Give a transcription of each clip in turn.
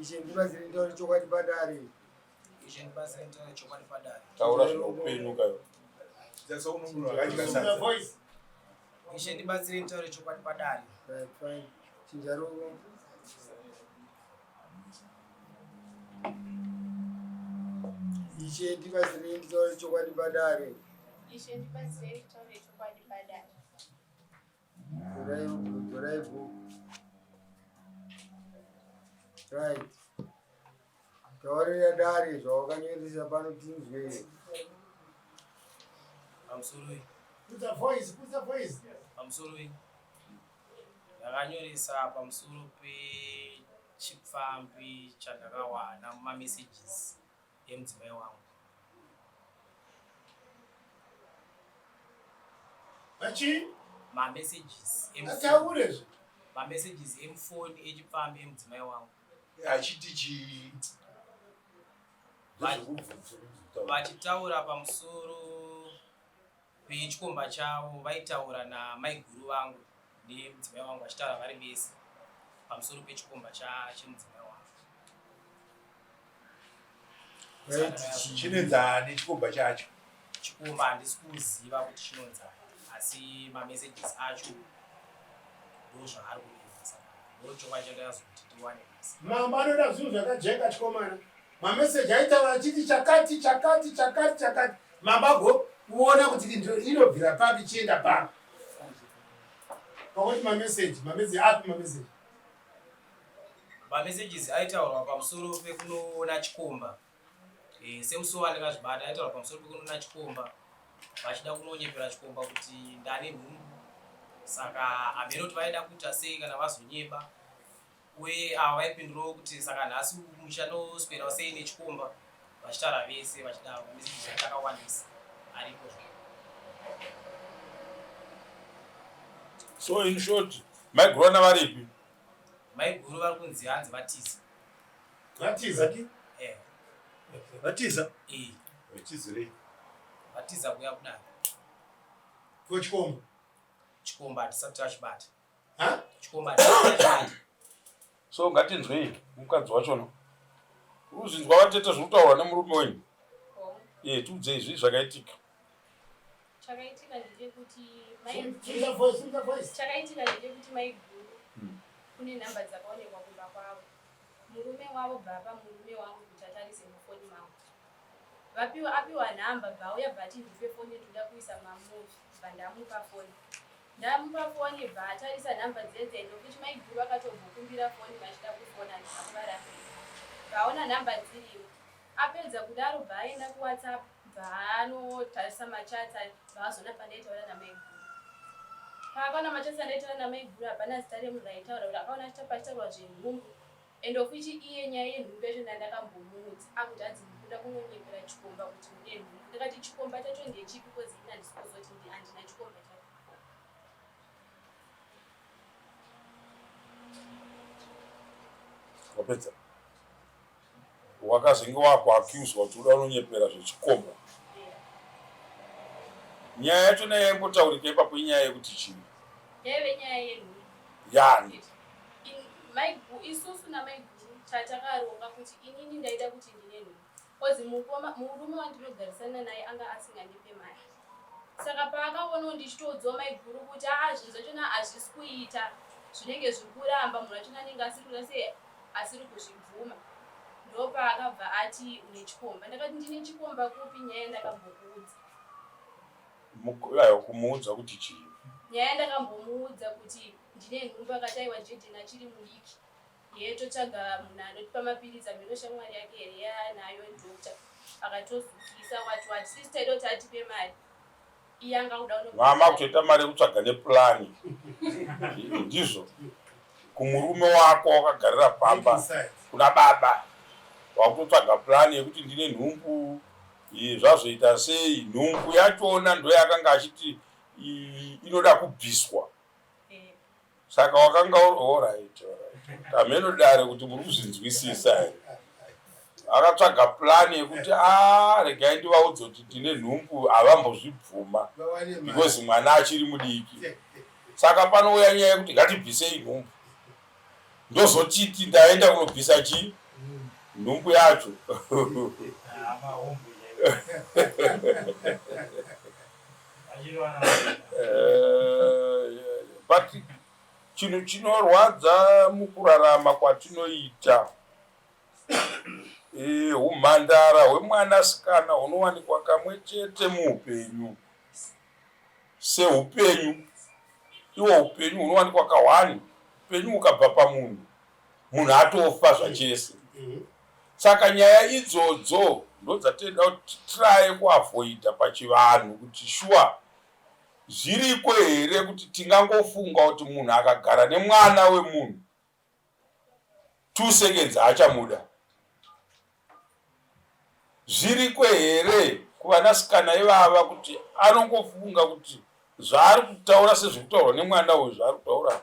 Ishe ndibatsire nditaure chokwadi padare. Ishe ndibatsire nditaure chokwadi padare. Taura zvinopenyu kayo. Ishe ndibatsire nditaure chokwadi padare. Right, fine. Chinja ruoko. Ishe ndibatsire nditaure chokwadi padare. Ishe ndibatsire nditaure chokwadi padare. Dzorai dzorai bhuku. Right. Taurira dare zvawakanyoresa pano tinzwe. Pamusoroi. Put a voice, put a voice. Pamusoroi. Ndakanyoresa pamusoro pechipfambi chandakawana mumamessages emudzimai wangu. Vachii? Mamessages Ataure zve. Mamessages emufoni echipfambi emudzimai wangu. Achiti chii? Vachitaura pamusoro pechikomba chavo vaitaura namaiguru vangu nemudzimai wangu vachitaura vari vese pamusoro pechikomba chemudzimai wangu. Chinenzani chikomba chacho? Chikomba handisi kuziva kuti chinonzani asi mamessages acho ndozvaari kureva saka ndochokwadi chandakazokuti tiwane nhasi. Mambo anoda zvinhu zvakajeka chikomana. Mameseji aitaura achiti chakati chakati chakati chakati. Mambo agoona kuti inobvira papi ichienda papi. Pakuti mameseji, mameseji api mameseji? Mamessages aitaurwa pamusoro pekunoona chikomba e, semusi wandakazvibata aitaurwa pamusoro pekunoona chikomba vachida kunonyepera chikomba kuti ndane nhumbu saka hameno kuti vaida kuita sei kana vazonyeba uye ava vaipindurawo kuti saka nhasi muchanoswerawo sei nechikomba vachitaura vese vachidaro mameseji acho akawandisa aripo zvo So in short, maiguru vana varipi? Maiguru vari kunzi hanzi vatiza. Vatiza? Eh. Vatiza? Eh. Vatizirei? Vatiza kuya kudare. Ko chikomba? Chikomba hatisati tachibata. Ha? Chikomba hatisati tachibata. So ngatinzwei mukadzi wacho no. Uzvinzwa vatete zviri kutaurwa nemurume wenyu? Eh, tiudzei zvii zvakaitika. Chakaitika ndechekuti Simudza voice, simudza voice. Chakaitika ndechekuti maiguru kune nhamba dzakaonekwa kumba kwavo. Murume wavo bva apa murume wangu kuti atarise mufoni mangu. Vapiwa apiwa nhamba bva auya bva ati ndipe foni ndoda kuisa mamovie bva ndamupa foni. Ndamupa foni bva atarisa nhamba dziye dziye ndokuti maiguru vakatombokumbira foni vachida kufona ndikakuvarambira. Bva aona nhamba dzirimo. Apedza kudaro bva aenda kuWhatsApp bva anotarisa machats ayo bva azoona pandaitaura namaiguru. Paakaona machats andaitaura namaiguru hapana zita remunhu raitaura kuti akaona pachitaurwa zvenhumbu and of which iye nyaya yenhumbu yacho ndandakambomuudza akuti hanzi ndikuda kunonyepera chikomba kuti mune nhumbu ndikati chikomba chacho ndechipi coz ini handisi kuziva kuti handina chikomba chacho. Wapedza? Wakazenge wakuaccuswa kuti uda unonyepera zvechikomba. Nyaya yacho naye yaimbotaurika ipapo inyaya yekuti chii? Yaive nyaya yenhumbu. Yani? Maiguru, isusu namaiguru tatakaronga kuti inini ndaida kuti ndine nhumbu. Coz mukoma, murume wandinogarisana naye anga asingandipe mari. Saka paakaonawo ndichitoudzawo maiguru kuti aa zvinhu zvachona hazvisi kuita zvinenge zviri kuramba munhu wachona anenge asiri kuita sei asiri kuzvibvuma ndopaakabva ati une chikomba ndakati ndine chikomba kupi nyaya yandakambokuudza Aiwa kumuudza kuti chii? Nyaya yandakambomuudza kuti ndine nhumbu akati aiwa Jaden achiri mudiki Hee totsvaga munhu anotipa mapiritsi hameno shamwari yake here yaanayo doctor akatozukisa what what sisi taida kuti atipe mari iye anga kuda kuno Mama kutoita mari yekutsvaga neplan ndizvo kumurume wako wakagarira pamba kuna baba wakutotsvaga plan yekuti ndine nhumbu zvazoita sei nhumbu yachona ndoyakanga achiti inoda kubviswa Saka wakanga uri alright, alright. Hameno dare kuti muri kuzvinzwisisa here. Akatsvaga plan yekuti ah regai ndivaudze kuti ndine nhumbu havambozvibvuma because mwana achiri mudiki. Saka panouya nyaya yekuti ngatibvisei nhumbu. Ndozochiti ndaenda kunobvisa chii? Nhumbu yacho. Eh, but chinhu chinorwadza mukurarama kwatinoita eh, humhandara hwemwanasikana hunowanikwa kamwe chete muupenyu seupenyu iwo upenyu hunowanikwa kahwani upenyu hukabva pamunhu munhu atofa zvachese mhm. saka nyaya idzodzo ndodzatinoda kuti titiraye kuavoida pachivanhu kuti shuwa zviriko here kuti tingangofunga kuti munhu akagara nemwana wemunhu 2 seconds haachamuda zviriko here kuvanasikana ivava kuti anongofunga kuti zvaari kutaura sezviri kutaurwa nemwana uyu zvaari kutaura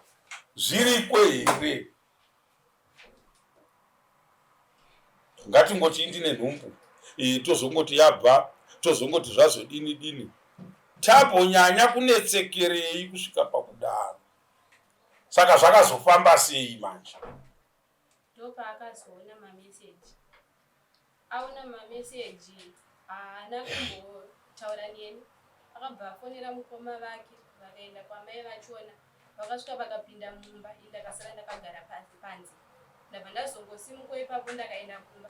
zviriko here ngatingoti indine nhumbu tozongoti yabva tozongoti zvazodini dini tambonyanya kunetsekerei kusvika pakudaro saka zvakazofamba sei manje Ndopaakazoona mameseji. Aona mameseji haana kumbotaura neni. Akabva afonera mukoma vake vakaenda kwamai vachona. Vakasvika vakapinda mumba ini ndakasara ndakagara panze. Ndabva ndazongosimuka ipapo ndakaenda kumba.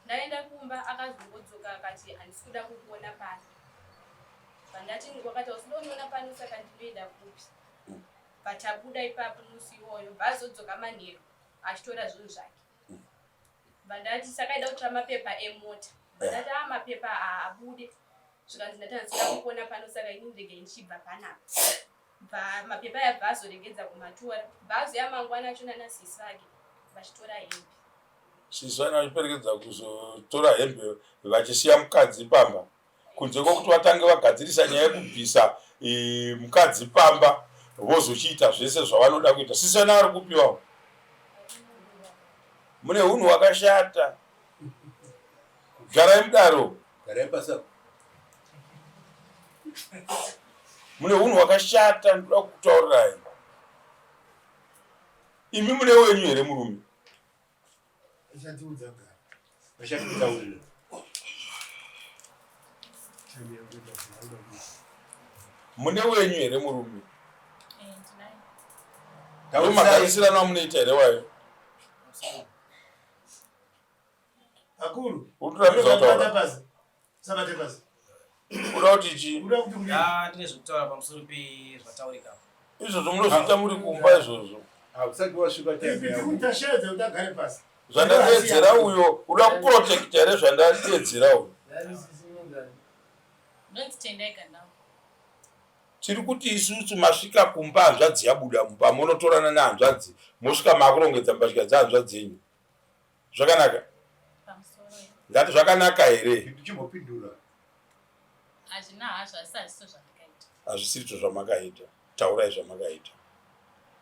Ndaenda kumba akazongodzoka akati handisi kuda kukuona pano. Pandati wakati hausi kuda pano saka ndinoenda kupi? Patabuda ipapo musi iwoyo bva azodzoka manheru achitora zvinhu zvake. Bva ndati saka aida kutora mapepa emota. Bva ndati a mapepa haabude. Zvikanzi ndati handisi kuda kukuona pano saka ini ndege ndichibva panapa. Bva mapepa aya bva azoregedza kumatora. Bva azouya mangwana acho nana sisi vake vachitora hembe. Sisi vana vachiperekedza kuzotora hembe vachisiya mukadzi pamba. Kunze kwokuti vatange vagadzirisa nyaya yekubvisa e, mukadzi pamba vozochiita zvese zvavanoda kuita. Sisi vana vari kupiwawo. Mune hunhu hwakashata. Garai mudaro. Garai pasi apo. Mune hunhu hwakashata ndoda kukutaurirai. Imi mune wenyu here murume? Achatiudza gara. Achatitaurira. Mune wenyu here murume? Ndomagarisirano amunoita here wayo? Akuru. Uturambidza kutaura. Pasi. Sabate pasi. Uda kuti chii? Uda kuti kudii? Ah, ndine zvekutaura pamusoro pezvataurika apa. Izvozvo munozviita muri kumba izvozvo. Hausati wasvika time yako. Tikutashaedza kuti agare pasi. Zvandadeedzera uyo uda kuprotecta here zvandadeedzera uyo. Ndonzi Tendai Gandau. Tiri kuti isusu masvika kumba hanzvadzi yabuda mumba monotorana nehanzvadzi mosvika makurongedza mbatya dzehanzvadzi yenyu. Zvakanaka? Pamusoro. Ndati zvakanaka here? Ndichimbopindura. Hazvina hazvo asi hazviso zvandakaita. Hazvisiricho zvamakaita. Taurai zvamakaita.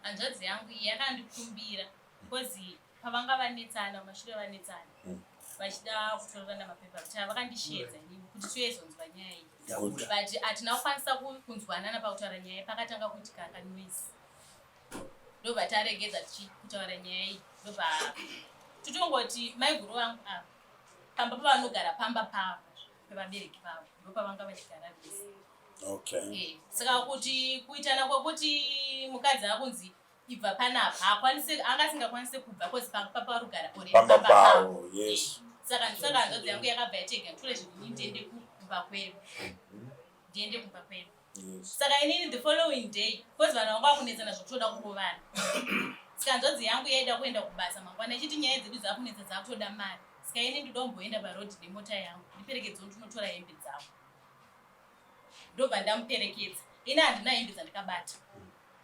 Hanzvadzi yangu iyi yakandikumbira because pavanga vanetsana mumashure vanetsana vachida kutorerana mapepa kuti vakandisheedza inini kuti tizoyezonzwa nyaya iyi. Good. But hatina kukwanisa kunzwanana pakutaura nyaya pakatanga kuitika kanoise. Ndobva taregedza kutaura nyaya iyi. Ndobva totongoti maiguru vangu ava pamba pavanogara pamba pavo pevabereki vavo ndopavanga vachigara vese. Okay. Eh, saka kuti kuitana kwekuti mukadzi akunzi ibva panapa haakwanisi anga asingakwanisi kubva kozi pamba parugara already Pamba pamba pavo. pavo, yes. Saka saka hanzvadzi yangu yakabva yatega nditore zvinhu inini ndiende kumba kwedu. Ndiende kumba kwedu. Yes. Saka inini the following day kozi vanhu vanga vakunetsana zvekutoda kurovana. Saka hanzvadzi yangu yaida kuenda kubasa mangwana ichiti nyaya dzedu dzakunetsa dzakutoda mari. Saka inini ndoda kumboenda paroad nemota yangu ndiperekedzewo ndinotora hembe dzangu. Ndobva ndamuperekedza. Ini handina hembe dzandakabata.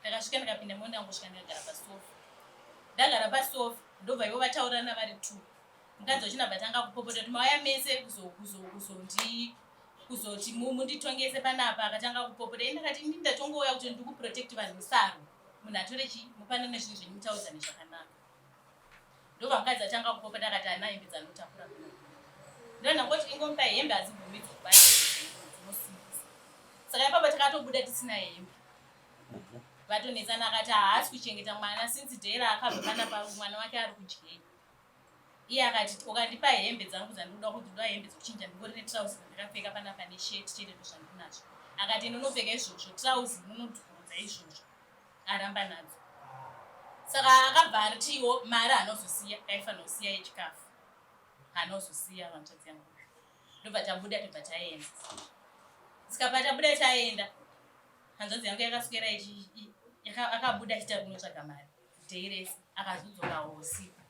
Ndakasvika ndakapinda mota ndangosvika ndikagara pasofa. Ndagara pasofa ndobva ivo vataurirana vari two. Mukadzi wacho ndabva tanga kupopota kuti mauya mese kuzoti munditongese panapa akatanga kupopota. Ini ndakati ini ndatongouya kuti ndikuprotect vanhu musaro. Munhu atore chi mupanane zvinhu zvenyu mutaudzane zvakanaka. Ndobva mukadzi atanga kupopota akati ana hembe dzanotakura kuno. Ndonangoti ingomupa hembe hadzibvumidzwi kubata dzinosungisa. Saka ipapo takatobuda tisina hembe. Vatonetsana akati haasi kuchengeta mwana since day raakabva panapa mwana wake ari kudyei. Iye akati ukandipa hembe dzangu dzandinoda kuti ndoda hembe dzekuchinja ndingori netrauzi randakapfeka panapa nesheti chete ndozvandinazvo. Akati ende unopfeka izvozvo trauzi munodhukurudza izvozvo. Aramba nadzo. Saka akabva aritiwo mari anozosiya aifanira kusiya yechikafu. Anozosiya hanzvadzi yangu. Ndobva tabuda tobva taenda. Saka patabuda taenda hanzvadzi yangu yakaswera akabuda achiita kunotsvaga mari day rese akazodzoka usiku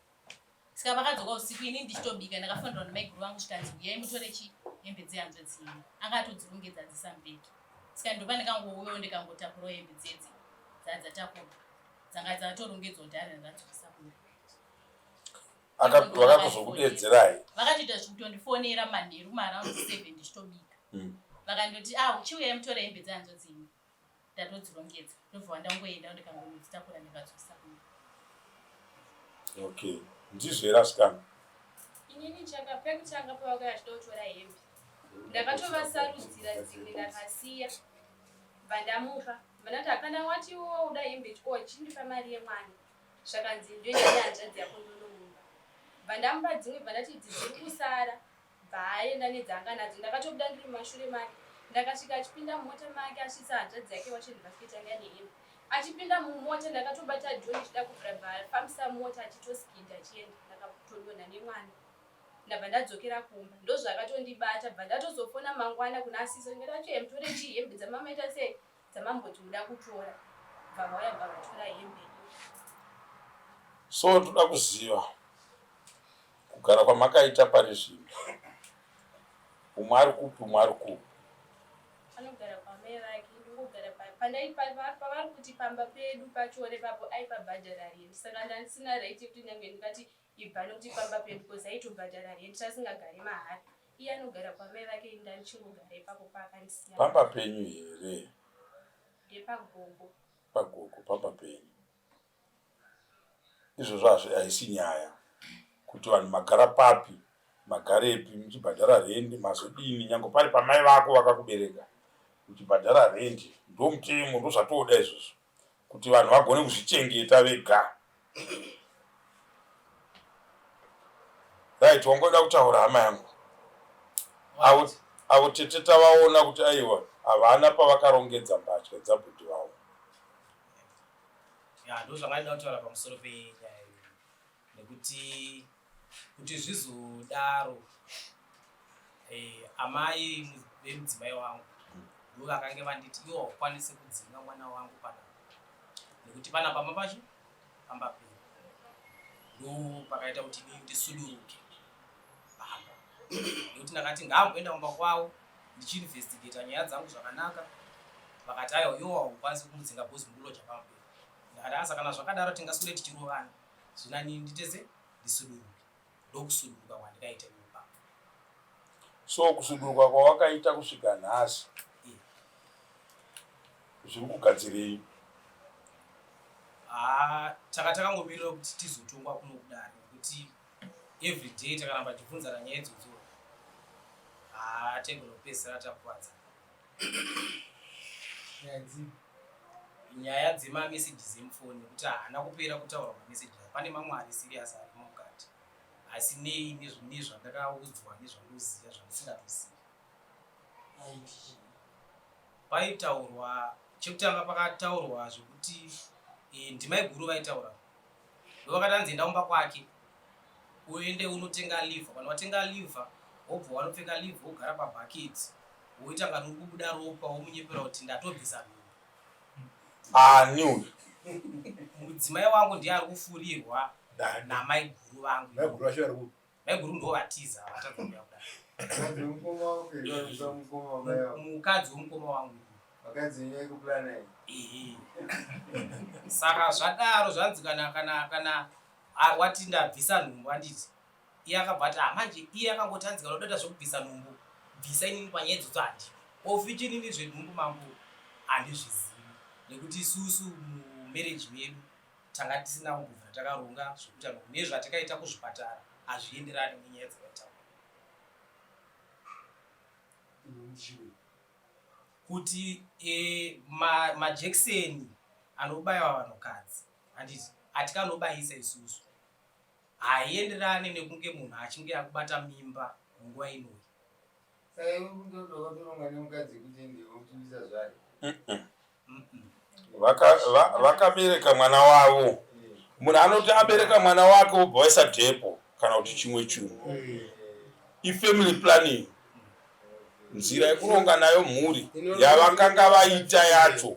saka vakadzoka usiku ini ndichitobika ndakafonderwa namaiguru vangu zvikanzi huyai mutore chi hembe dzehanzvadzi yenyu anga atodzirongedza dzisambeki saka ndopa ndikangouyawo ndikangotakurawo hembe dzedzi dzadzatakurwa dzanga dzatorongedzwa kudhara ndadzokisa kumba Vakatozokudeedzerai? Vakatoita zvekutondifonera manheru maaround 7 ndichitobika. Vakandoti ah chiuyai mutore hembe dzehanzvadzi yenyu. Ndatodzirongedza ndobva ndangoenda ndikangonodzitakura ndikadzosa kumba. Okay, ndizvo here asikana? Inini chaka pekutanga pavakauya vachida kutora hembe ndakatovasarudzira dzimwe ndakasiya bva ndamupa bva ndati hakana wati wauda hembe chikowa chindipa mari yemwana zvakanzi ndoenda nehanzvadzi yako ndonomupa bva ndamupa dzimwe bva ndati idzi dziri kusara bva aenda nedzaanga nadzo ndakatobuda ndiri mumashure make ndakasvika achipinda mumota make asvitsa hanzvadzi yake wacho ndibasket yanga ine hembe achipinda mumota ndakatobata door ndichida kuvhura bva afambisa mota achitoskidha achienda ndakatodonha nemwana ndabva ndadzokera kumba ndozvakatondibata bva ndatozofona mangwana kuna asiso ndikati acho mutore chii hembe dzamamaita sei dzamamboti muda kutora bva vauya bva vatora hembe So toda kuziva kugara kwamakaita pari zvino umwe ari kupi umwe ari kupi? Anogara kwamai vake ndongogara pandai pavari kuti pamba pedu pachore papo aipabhadhara rent saka ndandisina right yekuti nyange ndingati ibva nekuti pamba pedu bcause aitobhadhara rent tasingagari mahara iye anogara kwamai vake ini ndandichingogara ipapo paakandisiya. Pamba penyu here? Ndepagogo. Pagogo pamba penyu. Izvozvo hazvi haisi nyaya kuti vanhu magara papi magarepi muchibhadhara rendi mazodini nyange pari pamai vako vakakubereka uchibhadhara rendi ndomutemo ndozvatoda izvozvo kuti vanhu vagone kuzvichengeta vega. Right, wangoda kutaura hama yangu. Avo avo tete tavaona kuti aiwa havana pavakarongedza mbatya dzabhudhi vavo. Ya, ndozvangaida kutaura pamusoro penyaya iyi nekuti kuti zvizodaro eh, amai vemudzimai wangu ndo vakange vanditi iwo haukwanisi kudzinga mwana wangu panapa nekuti panapa pamba pacho pamba pedu ndo pakaita kuti inini ndisuduruke pamba nekuti ndakati ngaamboenda kumba kwavo ndichiinvestigata nyaya dzangu zvakanaka vakati aiwa iwo haukwanisi kumudzinga bhozi mukuloja pamba pedu ndakati asa kana zvakadaro tingaswere tichirovana zvinani nditese ndisuduruke ndokusuduruka kwandikaita ipapo. So kusuduruka kwawakaita kusvika nhasi zviri kugadzirei? Haa taka takangomirira kuti tizotongwa kuno kudare nekuti everyday takaramba tichibvunzana nyaya idzodzo haa taigona kupedzisira takuvadza. Nyaya dzipi? Nyaya dzemamessages emufoni nekuti haana kupera kutaura mamessages pane mamwe ari serious arimo mukati asi nei nezvandakaudzwa nezvandoziva zvandisingatozivi. Paitaurwa chekutanga pakataurwa zvekuti eh, ndimaiguru vaitaura ndovakati anzi enda kumba kwake uende unotenga liver kana watenga liver wobva wanopfeka liver wogara pabhaketi woita ngati uri kubuda ropa womunyepera kuti ndatobvisa nhumbu. Ani uyu? Mudzimai wangu ndiye ari kufurirwa namaiguru vangu. Maiguru vacho vari kupi? Maiguru ndovatiza vatadza kuuya kudai. Mukadzi wemukoma wako here vanoziva mukoma wamai vako? Mukadzi wemukoma wangu. Vakadzi venyu vaikuplana here? Ehe. Saka zvadaro zvanzi kana kana kana wati ndabvisa nhumbu handiti iye akabva ati ah manje iye akangoti hanzi kana uda kuita zvekubvisa nhumbu bvisa inini panyaya idzodzo handidi ofichi inini zvenhumbu mambo handizvizivi nekuti isusu mumarriage medu tanga tisina kumbobvira takaronga zvekuita nhumbu nezvatakaita kuzvipatara hazvienderani nenyaya dzavaitaura kuti e, majekiseni ma anobayiwa vanhukadzi handiti atikanobayisa isusu. Haienderane nekunge munhu achinge akubata mimba munguva inoyi. Saka iwe kutodokatoronga nemukadzi kuti ndiwokutumisa zvake. Vakabereka mwana wavo. Munhu anoti abereka mwana wake wobva waisa dhepo kana kuti chimwe chinhu. Ifamily planning. Nzira yekuronga nayo mhuri yavakanga vaita yacho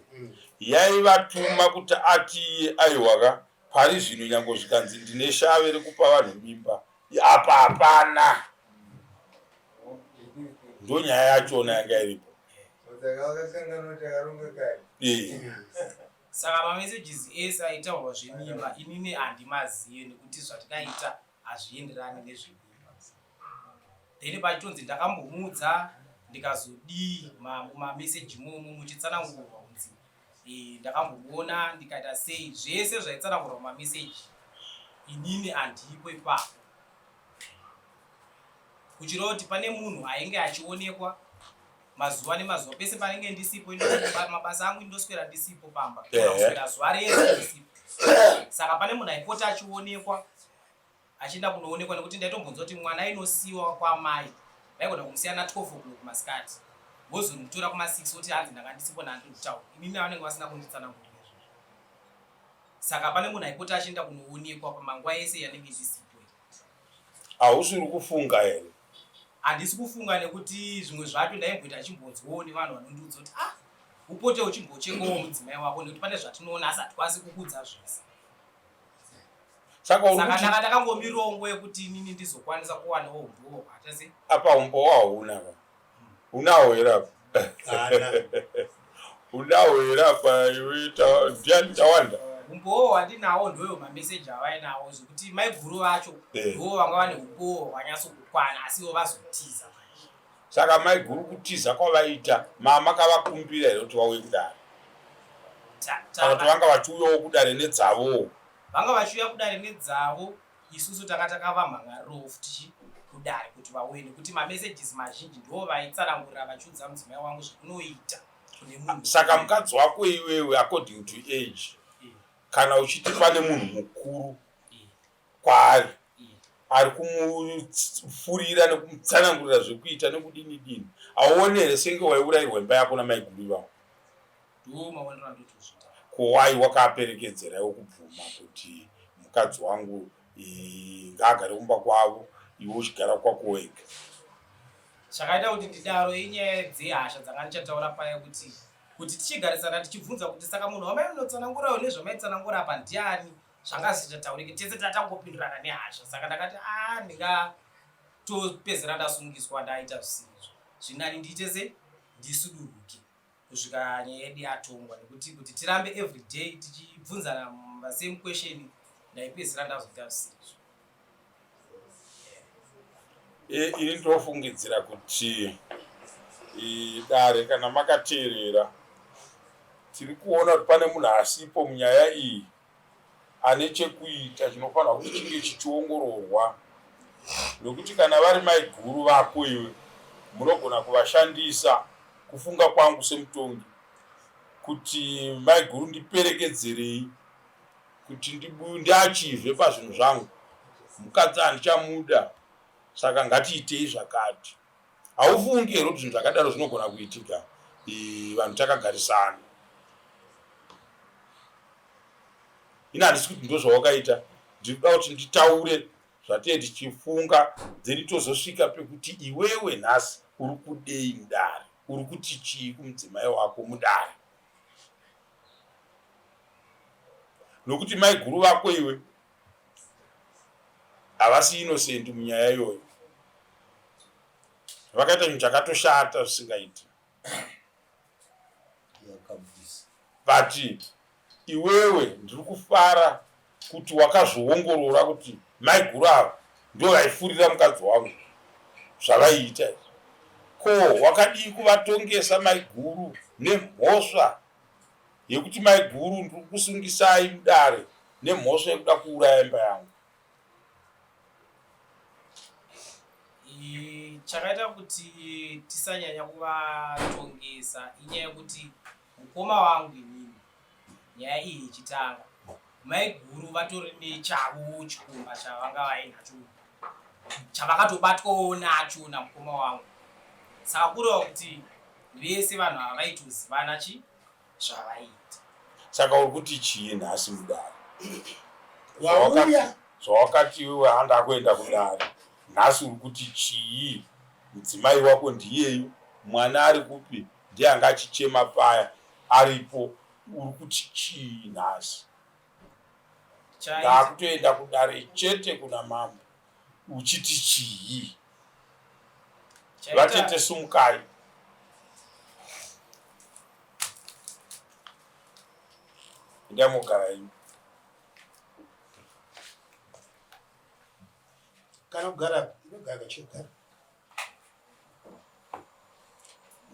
yaivatuma kuti ati iye aiwaka pari zvino nyange zvikanzi ndine shave rekupa vanhu mimba apa hapana. Ndonyaya yachona yanga iripo. Saka mamessages ese aitaurwa zvemimba inini handimazive nekuti zvatikaita hazvienderani nezvemimba. Then pachitonzi ndakambomuudza ndikazodii mumameseji imomo muchitsanangurwa kunzi eh, ndakambomuona ndikaita sei zvese zvaitsanangurwa mumameseji inini handipo ipapo. Kuchireva kuti pane munhu ainge achionekwa mazuva nemazuva pese panenge ndisipo mabasa angu ndoswera ndisipo pamba kuswera zuva rese ndisipo saka pane munhu aipota achionekwa achienda kunoonekwa nekuti ndaitombonzwa kuti mwana ainosiwa kwamai vaigona kumusiya na 12 o'clock masikati vozomutora kuma 6 oti hanzi ndanga ndisipo nandiri kutaura inini vanenge vasina kunditsanangurira izvozvo saka pane munhu aipota achienda kunoonekwa pamanguva ese yanenge ndisipo. Hausi uri kufunga here? Handisi kufunga nekuti zvimwe zvacho ndaimboita achimbonzwawo nevanhu vanondiudza kuti ah upote uchimbochekawo mudzimai wako nekuti pane zvatinoona asi hatikwanisi kukuudza zvese. Saka uri Saka kuti ndanga ndakangomirongo yekuti inini ndizokwanisa kuwanawo umbowo hwatase. Apa umbowo hauna ka? Unawo here apa? Haana. Unawo here apa iwe ndiani Tawanda? Umbowo hwandinawo ndoyo mameseji avainawo zvekuti maiguru vacho Eh. ndivo vanga vane umbowo hwakanyatso-kukwana asi ivo vazotiza manje. Saka maiguru kutiza kwavaita mama kavakumbira here kuti vauye kudare? Kana kuti vanga vachiuyawo kudare nedzavowo? Vanga vachiuya kudare nedzavo isusu tanga takavamhan'arirawo futi kudare kuti vauye nekuti mamessages mazhinji ndivo vaitsanangurira vachiudza mudzimai wangu zvekunoita kune munhu. Saka mukadzi wako iwewe according to age kana uchiti pane munhu mukuru kwaari ari kumufurira nekumutsanangurira zvekuita nekudini dini hauone here senge waiurayirwa imba yako namaiguru ivavo? Ndiwo maonero andotozviita. Ko why wakaaperekedzera iwe kubvuma kuti mukadzi wangu ngaagare kumba kwavo iwe uchigara kwako wega? Chakaita kuti ndidaro inyaya dzehasha dzanga ndichataura paya kuti kuti tichigarisana tichibvunza kuti saka munhu wamai munotsanangurawo nezvamaitsanangura apa ndiani zvanga zvichataurike tese tatangopindurana nehasha saka ndakati a ah, ndingatopedzera ndasungiswa ndaita zvisizvo zvinani ndiite se ndisuduruke kusvika nyaya yedu yatongwa nekuti kuti tirambe everyday tichibvunzana masame question ndaipedzisira ndazoita zvisizvo. E, ini ndinofungidzira kuti e, dare kana makateerera tiri kuona kuti pane munhu asipo munyaya iyi ane chekuita chinofanirwa kuti chinge chichiongororwa nokuti kana vari maiguru vako iwe munogona kuvashandisa kufunga kwangu semutongi kuti maiguru ndiperekedzerei kuti ndiachivhe pazvinhu zvangu mukadzi handichamuda saka ngatiitei zvakati haufungi here kuti zvinhu zvakadaro zvinogona kuitika vanhu takagarisana Ini handisi kuti ndozvawakaita, ndiri kuda kuti nditaure zvatee tichifunga then tozosvika pekuti iwewe nhasi uri kudei mudare, uri kuti chii kumudzimai wako mudare. Nokuti maiguru vako iwe havasi innocent munyaya iyoyo, vakaita chinhu chakatoshata zvisingaiti. But iwewe ndiri kufara kuti wakazviongorora kuti maiguru ava ndo vaifurira mukadzi wangu zvavaiita izvi. Ko wakadii kuvatongesa maiguru nemhosva yekuti maiguru ndiri kusungisai mudare nemhosva yekuda kuuraya imba yangu? Chakaita kuti tisanyanya kuvatongesa inyaya yekuti mukoma wangu inini nyaya iyi ichitanga Maiguru vatori nechavo chikomba chavanga vainacho chavakatobatwawo nacho namukoma wangu. Saka kureva kuti vese vanhu ava vaitozivana chi zvavaiita. Saka uri kuti chii nhasi mudare? Wauya Zvawakati iwewe handa kuenda kudare nhasi uri kuti chii? Mudzimai wako ndiyeyu, mwana ari kupi? Ndiye anga achichema paya aripo, uri kuti chii nhasi? Ndakutoenda kudare chete kuna mambo uchiti chii? Vatete sumukai. Endai mogara imi. Kana kugara inogara kachigara.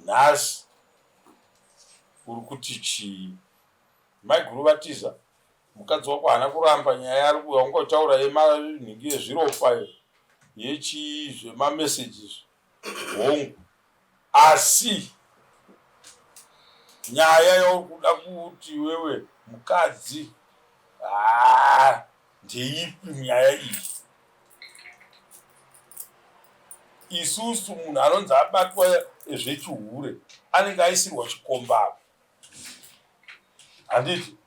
Nhasi uri kuti chii? Maiguru vatiza, mukadzi wako haana kuramba nyaya yaari kuyangotaura yemanhingi yezviropa iyo yechii zvemameseji izvi. Hongu, asi nyaya yauri kuda kuti iwewe mukadzi haa ndeipi nyaya iyi? Isusu munhu anonzi abatwa zvechihure anenge aisirwa chikomba apa, handiti?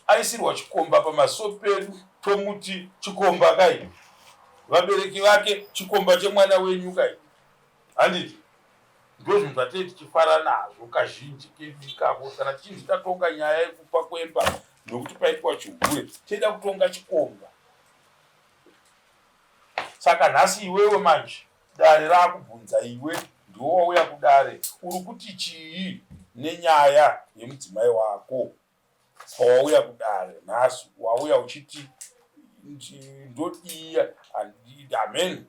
Aisirwa chikomba pamaso pedu tomuti chikomba kai, vabereki vake chikomba chemwana wenyu kai, handiti? Ndozvinhu zvatee tichifara nazvo kazhinji kedu ikako. Kana tichinzi tatonga nyaya yekupa kwemba nokuti paitwa chihure, teida kutonga chikomba. Saka nhasi iwewe manje dare rakubvunza iwe, ndiwe wauya kudare, uri kuti chii nenyaya yemudzimai wako? Pawauya kudare nhasi wauya uchiti ndodii, amen,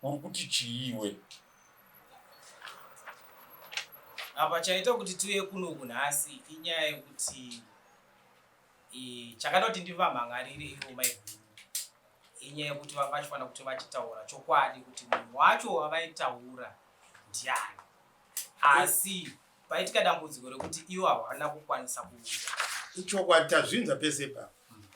uri kuti chii iwe? Apa chaita kuti tiuye kunoku nhasi inyaya yekuti chakada kuti ndivamhan'arire ivo maiguru inyaya yekuti vanga vachifanira kuti vachitaura chokwadi kuti munhu wacho wavaitaura ndiani, asi paitika dambudziko rekuti ivo havana kukwanisa kuuya. Ichokwadi tazvinzwa pese pa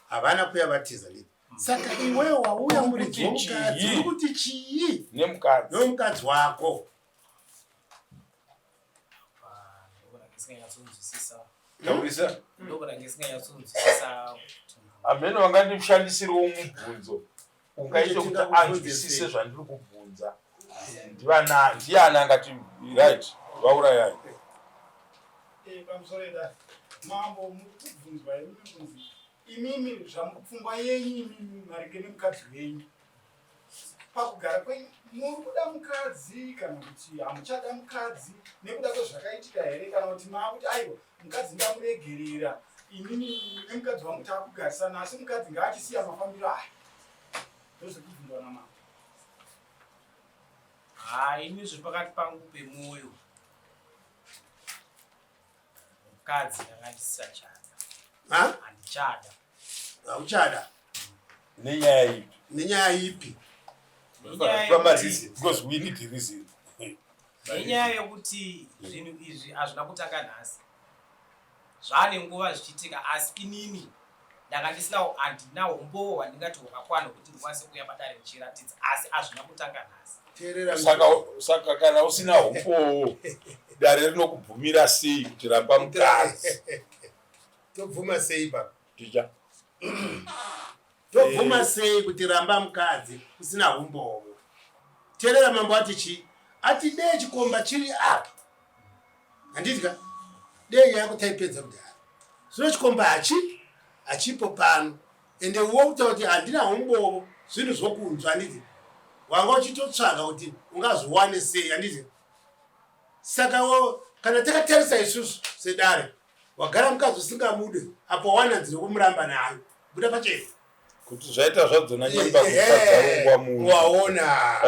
havana kuya vatiza lini. Saka iwewe wauya muridzi womukadzi uri kuti chii nemukadzi nomukadzi wako? Hameno vangandishandisirewo mubvunzo ungaite kuti anzwisise zvandiri kubvunza. Ndiani angati right vaurayai? Pamusoro edare mambo, muri kubvunzwa imimi kunzi imimi zvamupfungwa yenyu imimi maringe nemukadzi wenyu pakugara kwenyu muri kuda mukadzi kana kuti hamuchada mukadzi nekuda kwezvakaitika here, kana kuti maakuti aiwa mukadzi ndamuregerera inini nemukadzi wangu taakugarisana asi mukadzi ngaachisiya mafambiro aya? Ndozvekubvunzwa namambo. Haa, ini zviri pakati pangu pemwoyo, mukadzi ndanga ndisisachada. Handichada. Hauchada nenyaya ipi? Nenyaya ipi? Because we need reason. Nenyaya yekuti zvinhu izvi hazvina kutanga nhasi, zvaane nguva zvichiitika, asi inini ndanga ndisina, handina umbowo hwandingati hwakakwana kuti ndikwanise kuuya padare ndichiratidza, asi hazvina kutanga nhasi. Teerera. Saka kana usina umbowo, dare rinokubvumira sei kuti ramba mukadzi? Tobvuma sei baba? Ticha. Tobvuma sei kuti ramba mukadzi usina umbowo? Teerera, mambo ati chii? Ati dee chikomba chiri apa, handiti ka? Dee nyaya yako taipedza kudhara. Zvino chikomba hachipo pano, ende uwo kutaura kuti handina umbowo, zvinhu zvokunzwa, handiti? Wanga uchitotsvaga kuti ungazviwane sei, handiti? Saka wo kana takatarisa isusu sedare, wagara mukadzi usingamude, apo wawana nzira yekumuramba nayo, buda pachena. Kuti zvaita zvadzona nyemba kusadzarungwa munhu. Waona,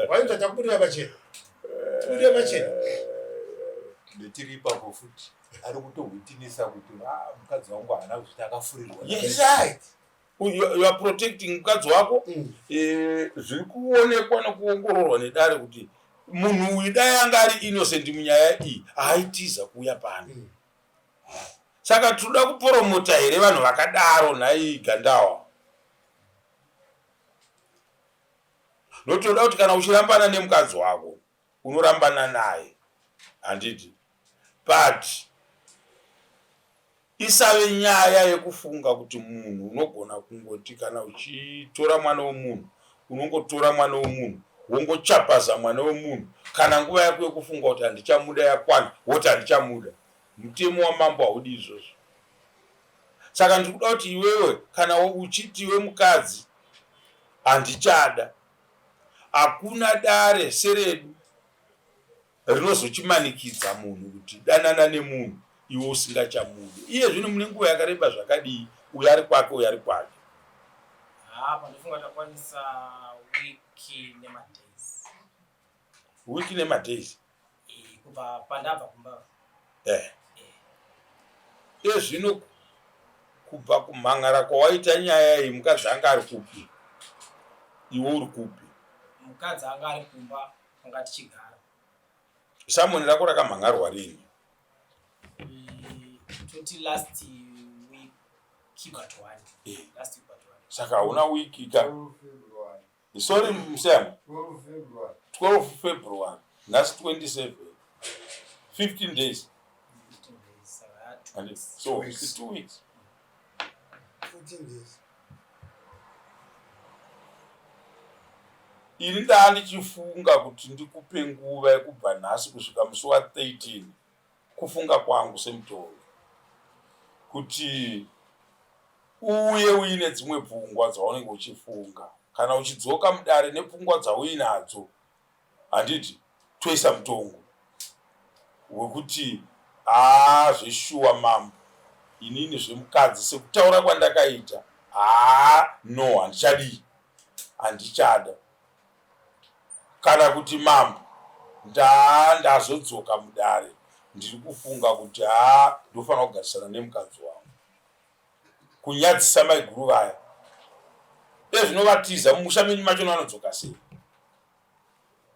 wainzwa, takubudira pachena, tibudire pachena. Ndetiri ipapo futi ari kutohwitinisa kuti "Ah, mukadzi wangu haana kuzviti akafurirwa." Yes. Right. You are protecting mukadzi wako. Zviri kuonekwa nekuongororwa nedare kuti munhu uyu dai anga ari innocent munyaya iyi, haaitiza kuuya pano. Saka tinoda kuporomota here vanhu vakadaro nhai Gandawa? Notoda kuti kana uchirambana nemukadzi wako unorambana naye handiti but isave nyaya yekufunga kuti munhu unogona kungoti kana uchitora mwana wemunhu unongotora mwana wemunhu wongochapaza mwana wemunhu kana nguva yako yekufunga kuti handichamuda yakwana woti handichamuda mutemo wamambo haudi izvozvo saka ndiri kuda kuti iwewe kana uchiti iwe mukadzi handichada hakuna dare seredu rinozochimanikidza munhu kuti danana nemunhu iwe usingachamudi iye zvino mune nguva yakareba zvakadii uyo ari kwake uyo ari kwake Haa pandofunga takwanisa wiki nemadays. Wiki nemadays? Eh, kubva pandabva kumba. Eh. Iye zvino kubva kumhan'ara kwawaita nyaya iyi mukadzi anga ari kupi? Iwe uri kupi? Mukadzi anga ari kumba kwanga tichigara. Samoni rako rakamhan'arwa rini? Toti last week but one. Eh. Last week but one. Saka hauna wiki ka? Sorry Museyamwa. 12 February. Nhasi 27. 15 days. 15 days. Saka two And weeks. so it's 2 weeks. 14 days. Ini ndaa ndichifunga kuti ndikupe nguva yekubva nhasi kusvika musi wa 13 kufunga kwangu semutongi kuti uuye uine dzimwe pfungwa dzaunenge uchifunga kana uchidzoka mudare nepfungwa dzauinadzo handiti toisa mutongo wekuti haa zveshuwa mambo inini zvemukadzi sekutaura kwandakaita haa no handichadii handichada kana kuti mambo ndaa ndazodzoka mudare ndiri kufunga kuti haa ndofanira kugarisana nemukadzi wangu kunyadzisa maiguru vaya ezvinovatiza mumusha menyu machona vanodzoka sei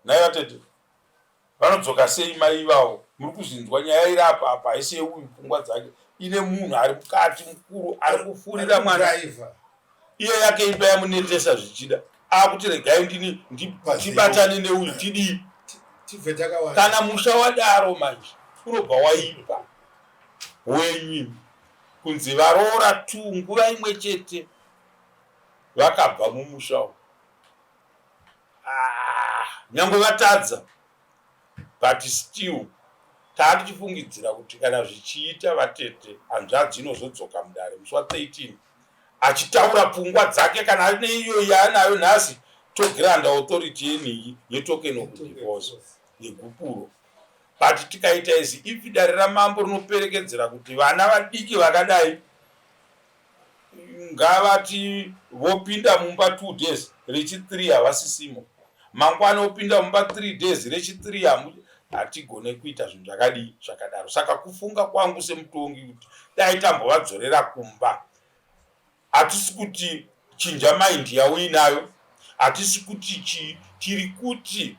nhai vatete vanodzoka sei mai ivavo muri kuzvinzwa nyaya iri apa apa haisi yeuyu pfungwa dzake ine munhu ari mukati mukuru ari kufurira mwana iye yake imba yamunetesa zvichida akuti regai ndini ndibatane neuyu tidii kana musha wadaro manje unobva waipa wenyu kunzi varoora two nguva imwe chete vakabva mumusha umu ah, nyangwe vatadza but still taatichifungidzira kuti kana zvichiita vatete hanzvadzi inozodzoka mudare musi wa 13 achitaura pfungwa dzake kana ane iyo yaanayo nhasi togranda authority yenhingi yetoken of divorce yegupuro but tikaita izi if dare ramambo rinoperekedzera kuti vana vadiki vakadai ngavati vopinda mumba 2 days rechi 3 havasisimo mangwana opinda mumba 3 days rechi 3 hatigone kuita zvinhu zvakadii zvakadaro saka kufunga kwangu semutongi kuti dai tambovadzorera kumba Hatisi kuti chinja mind yauinayo, hatisi kuti chii, tiri kuti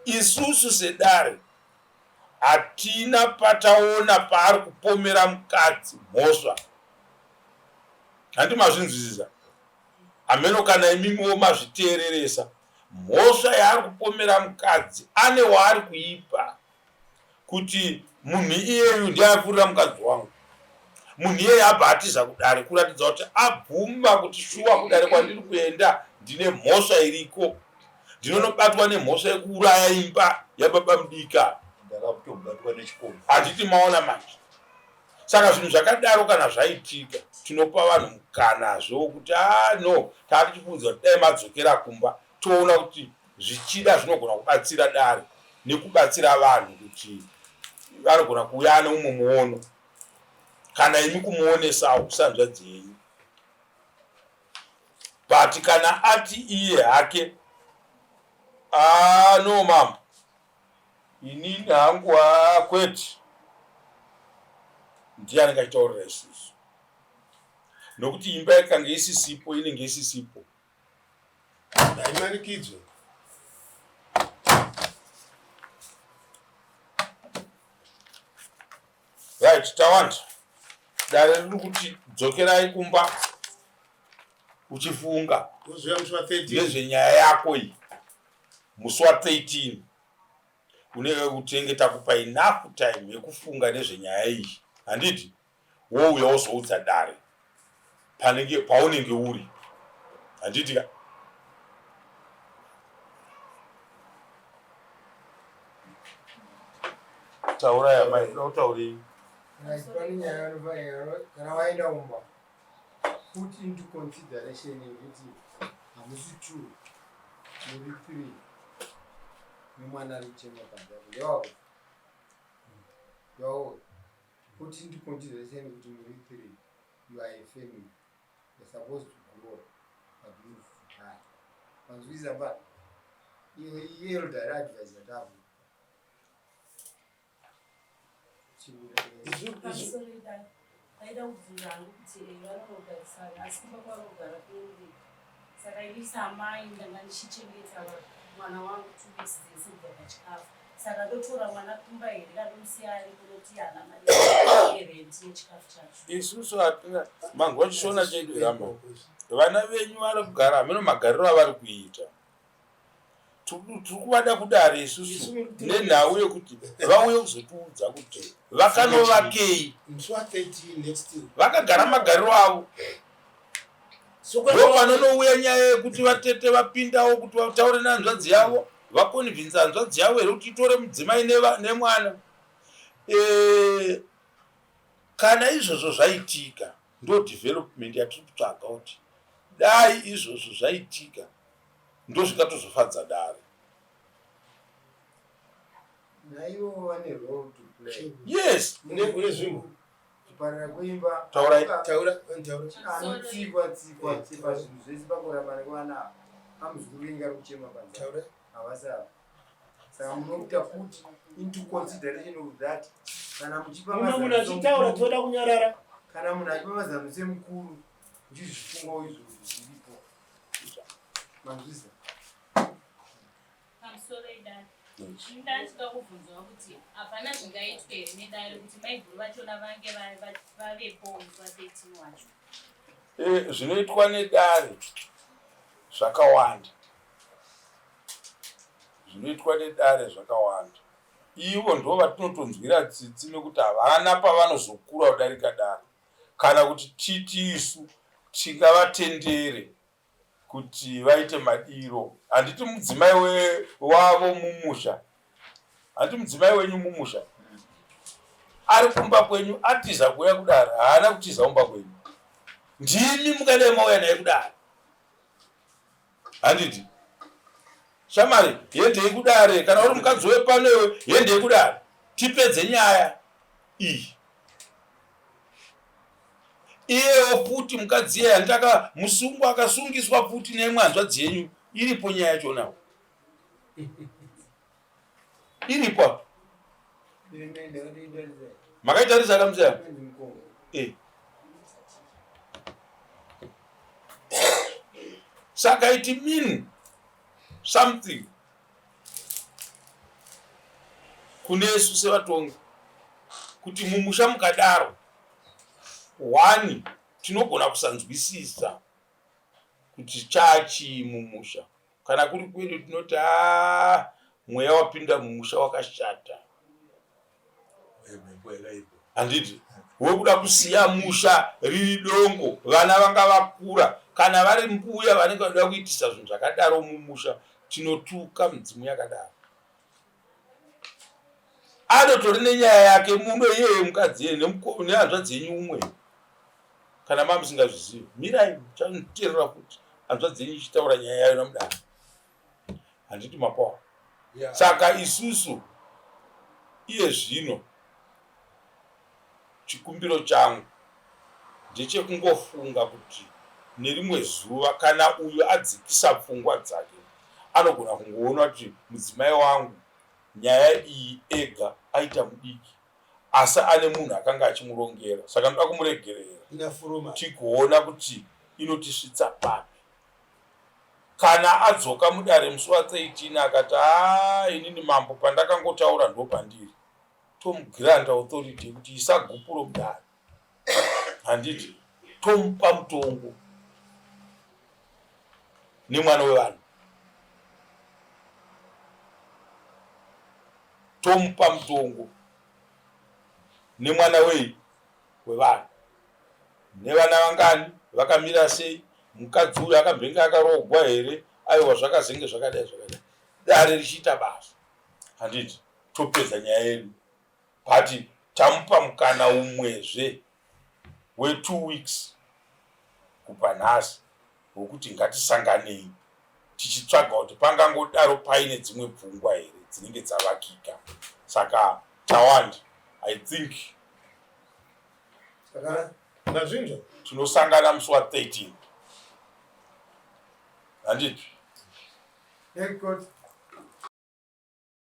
isusu sedare hatina pataona paari kupomera mukadzi mhosva. Handi mazvinzwisisa? Hameno kana imimiwo mazviteereresa. Mhosva yaari kupomera mukadzi ane waari kuipa. kuti munhu iyeyu ndiye apfurira mukadzi wangu munhu iyeye abva atiza kudare kuratidza kuti abvuma kuti shuwa kudare kwandiri kuenda ndine mhosva iriko ndinonobatwa nemhosva yekuuraya imba yababa mudika handiti maona manje saka zvinhu zvakadaro kana zvaitika tinopa vanhu mukanazve wokuti a ah, no taa tichifungidzira kuti dai madzokera kumba toona kuti zvichida zvinogona kubatsira dare nekubatsira vanhu kuti vanogona kuuya ane umwe muono kana imi kumuonesawo kusanzvadzi yenyu but kana ati iye hake ah, no mambo inini hangu ah, kwete ndiye anenge achitaurira isusu nokuti imba ikange isisipo inenge isisipo Haimanikidzwe. Right, Tawanda. Dare riri kuti dzokerai kumba uchifunga nezvenyaya yako iyi musi wa 13 unenge utenge takupa enough time yekufunga nezvenyaya iyi handiti wouya wozoudza dare panenge paunenge uri handiti ka taurai amai kuda kutaurei pane nyaya yanofanira kana waenda kumba put into consideration yekuti hamusi two muri three nemwana ari kuchema panze apo ndewako ndewako put into consideration kuti muri three you are a family you're supposed to grow but you to die manzwisa ba iyo ielder advice yataku Ndaida kubvunza hangu kuti eh, vanogarisana asi kumba kwavanogara kune saka ini samai ndanga ndichichengeta mwana wangu two weeks dzese kubva pachikafu saka ndotora mwana kumba here kandomusiya ari kunoti haana mari yerenti nechikafu chacho isusu hatina manzwa chishona chedu ramba vana venyu vari kugara hameno magariro avari kuita tiri kuvada kudare isusu nenhau yekuti vauye kuzotiudza kuti vakanovakei vakagara magariro avo ndopanonouya nyaya yekuti vatete vapindawo kuti vataure nehanzvadzi yavo vakonvinza hanzvadzi yavo here kuti itore mudzimai nemwana e, kana izvozvo zvaitika ndo development yatiri kutsvaga kuti dai izvozvo zvaitika ndozvingatozofadza dare. Naivo vane role to play. Yes. Une zvimwe. Kuparira kuimba. Taurai. Taura, taura. Anotsikwa tsikwa tsikwa zvinhu zvese pakuramba nekwana amuzukuru venyu ari kuchema panze. Taura. Havasi ava. Saka munokuta put into consideration of that. Kana muchipa Mumwe munhu achitaura toda kunyarara. Kana munhu achipa mazano semukuru muchizvifungawo izvozvo zviripo. Manzwisa? Pamusoro idare. Ndachida kubvunzawo kuti hapana zvingaitwe here nedare kuti maiguru vachona vange vavepo musi wa 13 wacho. Eh, zvinoitwa nedare zvakawanda. Zvinoitwa nedare zvakawanda. Ivo ndo vatinotonzwira tsitsi nekuti havana pavanozokura kudarika dare. Kana kuti titi isu tingavatendere kuti vaite madiro handiti mudzimai wavo mumusha handiti mudzimai wenyu mumusha ari kumba kwenyu atiza kuuya kudare haana kutiza kumba kwenyu ndimi mungadai mauya naye kudare handiti shamari hendei kudare kana uri mukadzi wepano iwe hendei kudare tipedze nyaya iyi Iyewo futi mukadzi iyeye handiti aka musungwa akasungiswa futi neimwe hanzvadzi yenyu iripo nyaya yachonawo iripo apo makaitarisa kamuseya eh. Saka it mean something kunesu sevatongi kuti mumusha mukadaro one tinogona kusanzwisisa kuti chachii mumusha kana kuri kwedu tinoti a mweya wapinda mumusha wakashata handiti wekuda kusiya musha riri dongo vana vanga vakura kana vari mbuya vanenge vanoda kuitisa zvinhu zvakadaro mumusha tinotuka midzimu yakadaro anotori nenyaya yake muno iyeye mukadzi iyeye nehanzvadzi yenyu umwe kana ma musingazvizivi mirai muchaterera futi hanzvadzi yenyu ichitaura nyaya yayo namudaro handiti mapawa yeah. Saka isusu iye zvino chikumbiro changu ndechekungofunga kuti nerimwe zuva kana uyu adzikisa pfungwa dzake anogona kungoona kuti mudzimai wangu nyaya iyi ega aita mudiki asi ane munhu akanga achimurongera saka ndoda kumuregerera tigoona kuti inotisvitsa papi Kana adzoka mudare musi wa 13 akati haa inini mambo pandakangotaura ndopandiri. Tomugranta authority yekuti isa gupuro mudare. Handiti tomupa mutongo nemwana wevanhu. Tomupa mutongo nemwana wei wevanhu. Nevana vangani vakamira sei mukadzi uyu akambenge akaroogwa here aiwa zvakazenge zvakadai zvakadai dare richiita basa handiti topedza nyaya yedu but tamupa mukana umwezve wetwo weeks kubva nhasi wekuti ngatisanganei tichitsvaga kuti pangangodaro paine dzimwe pfungwa here dzinenge dzavakika saka tawanda i think Mazvinzwa? Tinosangana musi wa 13. Handiti?